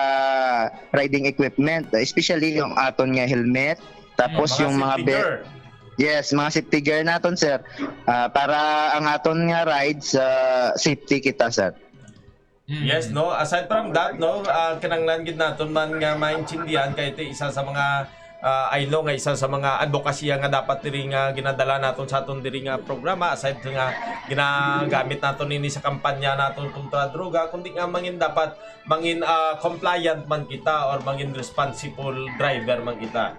riding equipment, especially yung aton nga helmet, tapos Mm, mga yung mga safety be-, gear. Yes, mga safety gear naton, sir. Ah, para ang aton nga rides, ah, safety kita, sir. Mm. Yes, no? Aside from that, no, ah, kinahanglan gid naton man nga maintindihan kay ito isa sa mga, ah, I know nga isa sa mga advokasya nga dapat diri nga ginadala naton sa aton diri nga programa, aside nga ginagamit naton ini sa kampanya naton kontra droga, kundi nga mangin dapat mangin, ah, compliant man kita or mangin responsible driver man kita.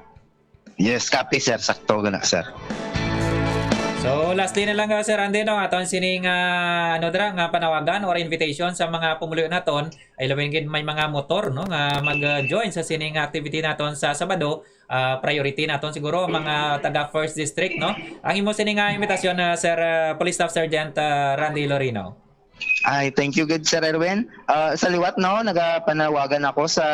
Yes, copy, sir. Sakto gana, sir. So, lastly na lang, uh, Sir Randy, no, aton sining, uh, ano dira, nga panawagan or invitation sa mga pumuluyo naton, ay labi gid may mga motor, no, nga mag-join sa sining activity naton sa Sabado. Uh, priority naton siguro ang mga taga First District, no. Ang imo sining, uh, invitation, uh, Sir, uh, Police Staff Sergeant, uh, Randy Lorino. Ay, thank you gid, Sir Erwin. Ah, sa liwat, no, nagapanawagan ako sa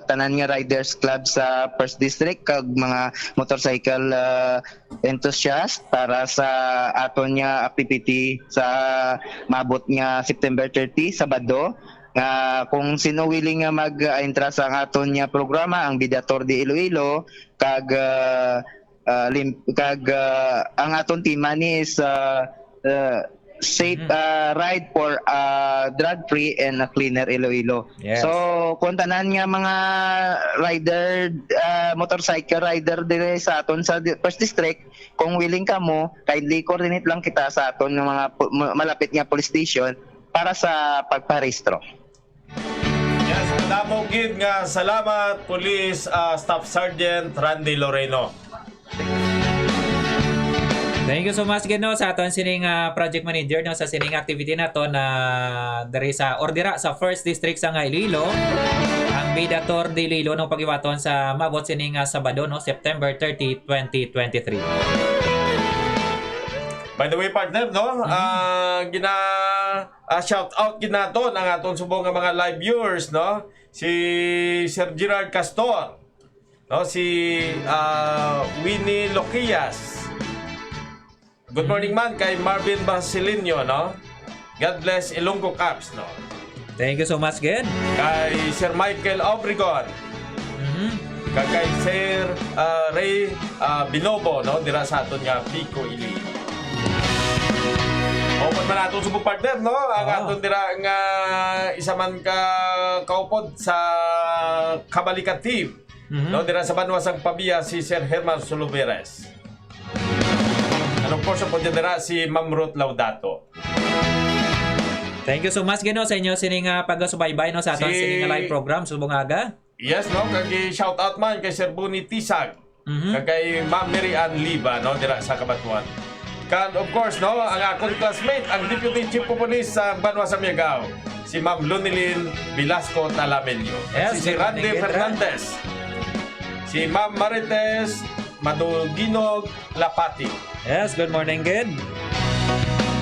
tanan nga Riders Club sa First District kag mga motorcycle, ah, enthusiast para sa aton nga activity sa maabot nga September thirty, Sabado, nga kung sino willing nga mag-entra sa aton nga programa, ang Bida Tour de Iloilo, kag, ah, ah, lim-, kag, ah, ang aton tema ni is, ah, ah, safe, Mhm. ah, ride for, ah, drug-free and a cleaner Iloilo. Yes. So, kung tanan nga mga rider, ah, motorcycle rider dire sa aton sa di-, First District, kung willing kamo, kindly coordinate lang kita sa aton nga mga pu-, ma-, malapit nga police station para sa pagparehistro. Yes, madamo gid nga salamat, Police, ah, Staff Sergeant Randy Loreno. Thank you so much gid, no, sa aton sining, ah, project manager, no, sa sining activity nato na diri sa, or dira sa First District sang Iloilo, ang Bida Tour de Iloilo, no, paghiwaton sa maabot sining, ah, Sabado, no, September thirty, twenty twenty-three. By the way, partner, no? Ah, gina ah, shout out gid naton ang aton subong nga mga live viewers, no? Si Sir Gerard Castor, no? Si ah, Winnie Loquias. Good morning man kay Marvin Basilinho, no? God bless Ilonggo Caps, no? Thank you so much gid. Kay Sir Michael Obregon, Mhm. kag kay Sir ah, Ray ah, Binobo, no? Dira sa aton nga Pico Iloilo. Open man aton subong partner, no? Ang Ah. aton dira nga isa man ka kaupod sa Kabalika Team, Mhm. no? Dira sa banwa sang Pavia si Sir Herman Suluberes. And of course, ang dira si Ma'am Ruth Laudato. Thank you so much gid, no, sa inyo sining, ah, pagasubaybay, no, sa aton Si- sining live program subong aga. Yes, no? Kag shout out man kay Sir Boni Tisag, Mhm. kag kay Ma'am Mary Ann Liba, no, dira sa Cabatuan. Kag of course, no, ang akon classmate, ang Deputy Chief of Police sa banwa sa Miagao, si Ma'am Lunilin Velasco Talamelio. Yes, Si, si good Randy morning, Kendra. Fernandez. Si Ma'am Marites Maduginog Lapati. Yes, good morning gid.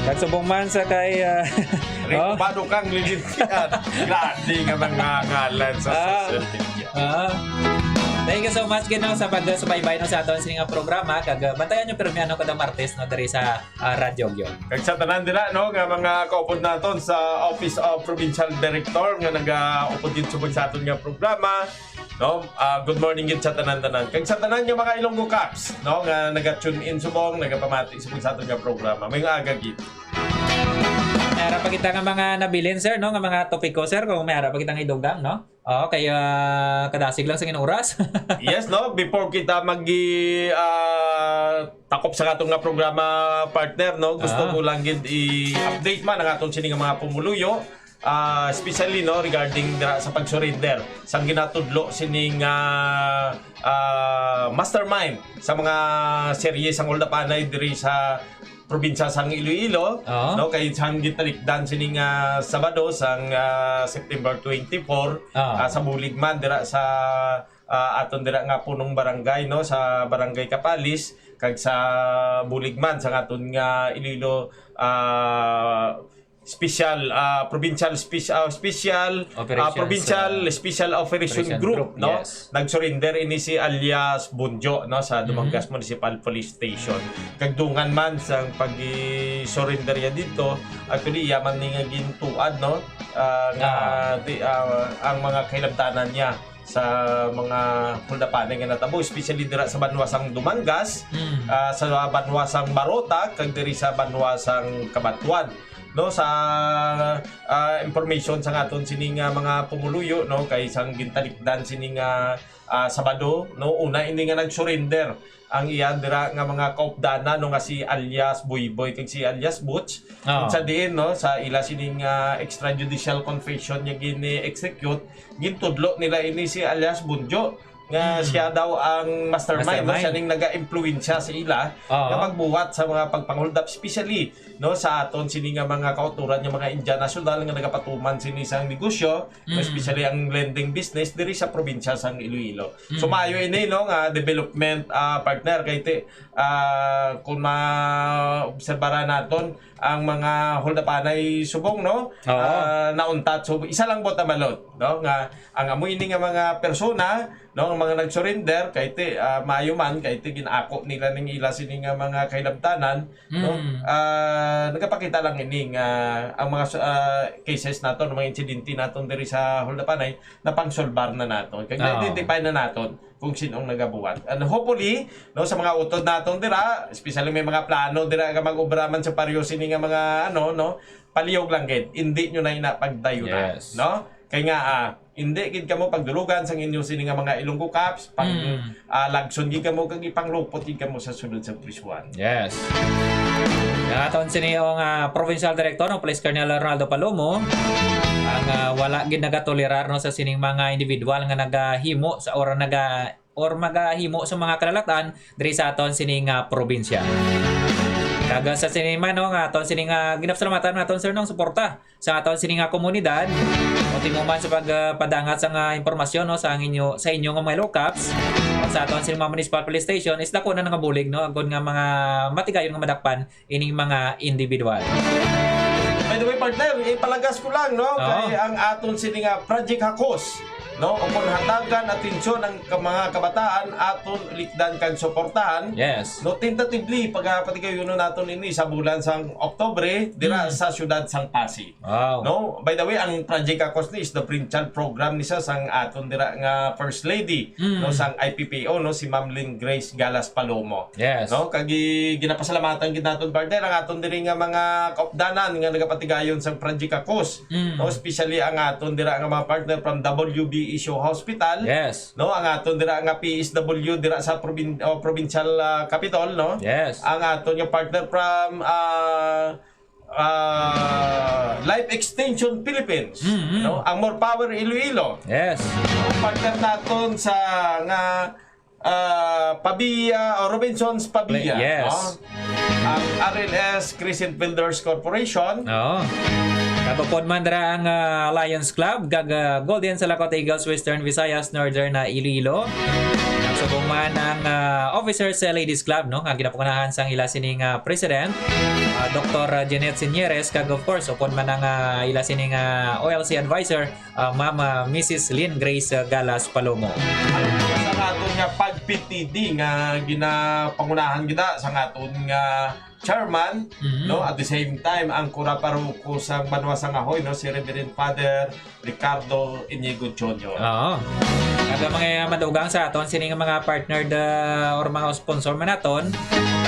Nagsubong man sa kay, ah, Rico oh, Bado kang lilintian. Grabe nga mga ngalan sa Ah. social media. Ah. Thank you so much gid, no, sa pagsubaybay, no, sa aton sining nga programa, kag, ah, bantayan nyo pirmi, ano, kada Martes, no, diri sa, ah, Radyo Gyo. Kag sa tanan dira, no, nga mga kaupod naton sa Office of Provincial Director nga nagaupod din subong sa aton nga programa, no? Ah, good morning gid sa tanan-tanan. Kag sa tanan nga mga Ilonggo Caps, no, nga naga-tune in subong, nagapamati subong sa aton nga programa. May nga aga gid. May ara pa kita nga mga nabilin, sir, no, nga mga topiko, sir, kung may ara pa kita nga idugang, no? Oo, kay, ah, kadasig lang sa inyong oras. Yes, no? Before kita mag ah, takop sa aton nga programa, partner, no? Gusto Ah. ko lang gid i-update man ang aton sini nga mga pumuluyo, ah, especially, no, regarding dira sa pag-surrender sang ginatudlo sining ah, ah, mastermind sa mga serye sang Huldapanay diri sa probinsya sang Iloilo, Ah. no, kay sang gitalikdan sini nga Sabado sang ah, September twenty-four, Ah. ah, sa bulig man dira sa ah, aton dira nga punong barangay, no, sa Barangay Capalis, kag sa bulig man sa aton nga Iloilo ah, special ah, provincial special special ah, Operations, provincial ah, special operation Operation group, Group, no? Yes. Nag-surrender ini si alias Bunjo, no, sa Dumangas Mhm. Municipal Police Station. Kag dungan man sang pag-surrender niya dito, actually iya man ni nga gintuad, no, ah, nga Ah. di, ah, ang mga kahilabtanan niya sa mga Huldapanay nga natabo, especially dira sa banwa sang Dumangas, Mm. ah, sa banwa sang Barota, kag diri sa banwa sang Cabatuan. No, sa ah, information sa aton sini nga mga pumuluyo, no, kay sang gintalikdan sini nga ah, Sabado, no, una ini nga nag-surrender ang iya dira nga mga kaupdanan, no, nga si alias Boyboy kag si alias Butch. Oo. Sa diin, no, sa ila sining ah, extrajudicial confession nga gini-execute, gintudlo nila ini si alias Bunjo nga Mm. siya daw ang mastermind, no? Mastermind. Siya ning naga-impluwensya sa ila Oo. nga magbuhat sa mga pagpanghuldap, especially, no, sa aton sini nga mga kauturan nga mga Indian national nga nagapatuman sini sang negosyo, Mm. especially ang lending business diri sa probinsya sang Iloilo. So Mm. maayo ini, no, nga development ah, partner, kay ti, ah, kung maobserbaran naton ang mga Huldapanay subong, no, Oo. ah, nauntat. So isa lang buot ang balod, no, nga ang amo ini nga mga persona, no, ang mga nag-surrender, kay ti, ah, maayo man, kay ti gin-ako nila ning ila sini nga mga kahilabtanan, no? Mm. Ah, nagapakita lang ini nga ang mga su- ah, cases naton, mga insidente naton diri sa Huldapanay, napangsolbar na naton. Kag Oo. na-identify na naton kung sin-ong nagabuhat. And hopefully, no, sa mga utod naton dira, especially may mga plano dira nga mag-obra man sa paryo sini nga mga, ano, no, palihog lang gid, indi nyo na ina pagdayunan, Yes. no? Kay nga, ah, indi gid kamo pagdulugan sang inyo sini nga mga Ilonggo Caps, pang Mm. ah, lagson gid kamo kag ipanglupot gid kamo sa sulod sa prisuhan. Yes. Ang aton sini nga Provincial Director, no, Police Colonel Ronaldo Palomo, ang, ah, wala gid nagatolerar, no, sa sining mga individual nga nagahimo sa, or naga or magahimo sa mga kalalatan diri sa aton sini nga probinsya. Kag, ah, sa sini man, no, nga aton sini nga ginapasalamatan naton, sir, no, ang suporta sa aton sini nga komunidad. O timo man sa pag, ah, padangat sa nga impormasyon, no, sa ang inyo, sa inyo nga mga locaps, o sa aton sini mga municipal police station, is dako na nga bulig, no, agod nga mga matigayon nga madakpan ining mga individual. By the way, partner, ipalagas ko lang, no? Oo. Kay ang aton sini nga Project Hakos, no? O kung hatagan atensyon ang ka-, mga kabataan, aton likdan kag suportahan. Yes. No, tentatively, pagapatigayon naton ini sa bulan sang Oktubre, dira Mm. sa siyudad sang Pasig. Wow. No? By the way, ang Project Hakos ni is the provincial program ni sa sang aton dira nga First Lady, Mm. no, sang I P P O, no, si Ma'am Lynn Grace Galas Palomo. Yes. No, kag gi-, ginapasalamatan gid naton, partner, ang aton diri nga mga kaupdanan nga nagapatigayon sang Project Hakos, Mm. no, especially ang aton dira nga mga partner from W B H O Hospital, Yes. no, ang aton dira nga P S W dira sa provin-, o, provincial, ah, capital, no, Yes. ang aton nga partner from, ah, ah, Life Extension Philippines, Mm-hmm. no, ang More Power Iloilo, Yes. ang partner naton sa nga ah, Pavia, o Robinsons Pavia, Yes. no? Ang R L S Crescent Builders Corporation. Oo. Kag upod man dira ang, ah, Lions Club, kag, ah, Golden Salakot Eagles, Western Visayas, Northern, ah, Iloilo. Nagsubong man ang, ah, Officers, ah, Ladies Club, no? Nga ginapangunahan sang ila sining, ah, President, ah, Doktor Jeanette Sinieres, kag of course, upod man ang, ah, ila sining, ah, O L C Advisor, ah, Ma'am, ah, Missus Lynn Grace, ah, Galas Palomo. Ang sa aton nga pag-P T D nga ginapangunahan kita sa aton nga chairman, Mhm. no? At the same time, ang kura paroko sa Banwa sa Ngahoy, no? Si Reverend Father Ricardo Inigo Junior. Oo. Kag ang mga madugang sa aton, sini nga mga partner da, or mga sponsor man naton,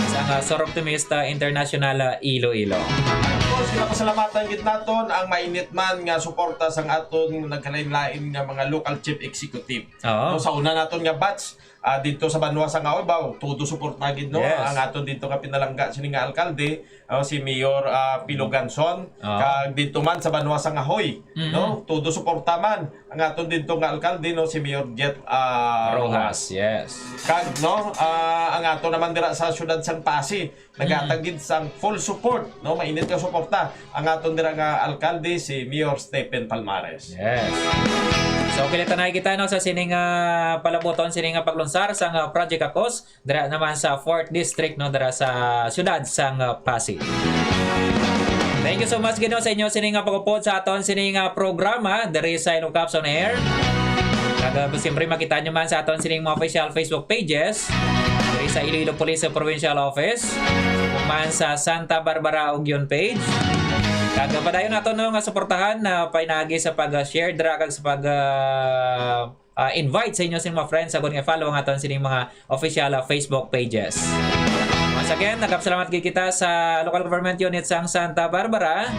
sa nga Sor Optimista International, ah, Iloilo. Of course, ginapasalamatan gid naton ang mainit man nga suporta sang aton nagkalain-lain nga mga local chief executive. Oo. No, sa una naton nga batch, ah, dito sa Banwa sa Ngahoy, baw, todo suporta gid, no? Yes. Ang aton dito nga pinalangga sini nga alkalde, oh, si Mayor, ah, Pilo Ganson, Oo. kag dito man sa Banwa sa Ngahoy, Mhm. no? Todo suporta man ang aton dito nga alkalde, no? Si Mayor Jet, ah, Rojas, Rojas. Yes. Kag, no, ah, ang ato naman dira sa siyudad sang Passi, naghatag Mm. gid sang full support, no? Mainit nga suporta ang aton dira nga alkalde, si Mayor Stephen Palmares. Yes. So, kilitanay kita, no, sa sining, ah, palabuton, sining, ah, paglunsar sang, ah, Project Akos, dira naman sa fourth District, no, dira sa siyudad sang, ah, Passi. Thank you so much gid, no, sa inyo sining, ah, pag-upod sa aton sining, ah, programa diri sa Ilocos on Air. Kag, ah, siyempre, makita nyo man sa aton sining mga official Facebook pages, diri sa Iloilo Police Provincial Office, man sa Santa Barbara Ugyon page. Kag, ah, padayon nato, no, nga suportahan na painagi sa pag-share dira kag sa pag, ah, ah, invite sa inyo sa mga friends, agud nga follow ang aton sining mga official, ah, Facebook pages. Once again, nagapasalamat gid kita sa local government unit sang Santa Barbara,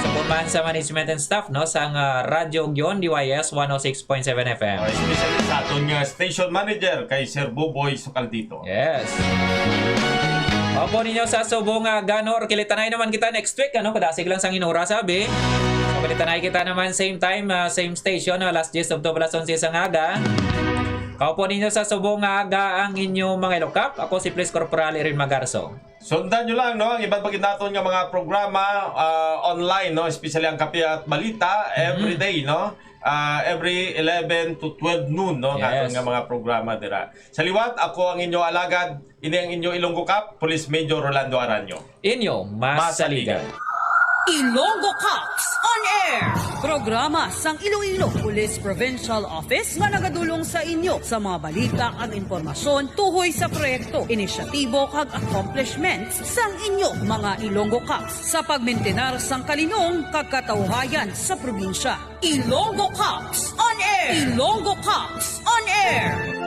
sa man sa management and staff, no, sang, ah, Radyo Ugyon, D Y S one oh six point seven F M. Oh, especially sa aton nga station manager kay Sir Buboy Sukaldito. Yes. Opo ninyo sa subong nga gano, or kilitanay naman kita next week, ano, kadasig lang sang inura, sabi. So, kilitanay kita naman same time, ah, same station, ah, alas diyes up to alas onse sang aga. Kaupo ninyo sa subong nga aga ang inyo mga ilokap. Ako si Police Corporal Erin Magarso. Sundan nyo lang, no, ang iban pa gid naton nga mga programa, ah, online, no, especially ang Kape at Balita, Mhm. every day, no? Ah, every eleven to twelve noon, no, ang aton Yes. nga mga programa dira. Sa liwat, ako ang inyo alagad, ini ang inyo Ilonggo Kap, Police Major Rolando Aranyo. Inyo masaligan. Masaligan. Ilonggo Cops on Air! Programa sang Iloilo Police Provincial Office nga nagadulong sa inyo sa mga balita kag impormasyon tuhoy sa proyekto, inisyatibo kag accomplishments sang inyo mga Ilonggo Cops sa pagmintinar sang kalinong kag katawhayan sa probinsya. Ilonggo Cops on Air! Ilonggo Cops on Air!